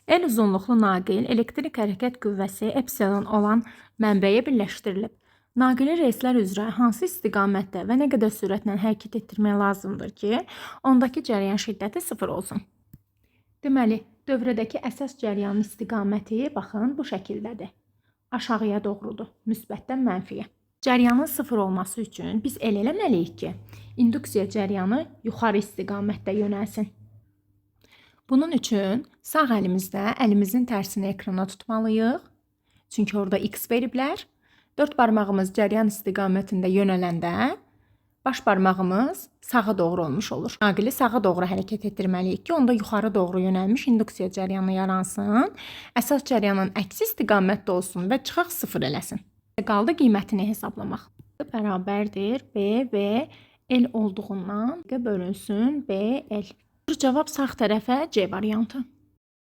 L uzunluqlu naqil elektrik hərəkət qüvvəsi epsilon olan mənbəyə birləşdirilib. Naqili relslər üzrə hansı istiqamətdə və nə qədər sürətlə hərəkət etdirmək lazımdır ki, ondakı cərəyan şiddəti sıfır olsun? Deməli, dövrədəki əsas cərəyanın istiqaməti baxın bu şəkildədir. Aşağıya doğrudur, müsbətdən mənfiyə. Cərəyanın sıfır olması üçün biz elə eləməliyik ki, induksiya cərəyanı yuxarı istiqamətdə yönəlsin. Bunun üçün sağ əlimizdə əlimizin tərsini ekrana tutmalıyıq. Çünki orada X veriblər. Dörd barmağımız cərəyan istiqamətində yönələndə baş barmağımız sağa doğru olmuş olur. Naqili sağa doğru hərəkət etdirməliyik ki, onda yuxarı doğru yönəlmiş induksiya cərəyanı yaransın. Əsas cərəyanın əksi istiqamətdə olsun və çıxaq sıfır eləsin. Qaldı qiymətini hesablamaq. Bərabərdir B V L olduğundan bölünsün B L. Cavab sağ tərəfə C variantı.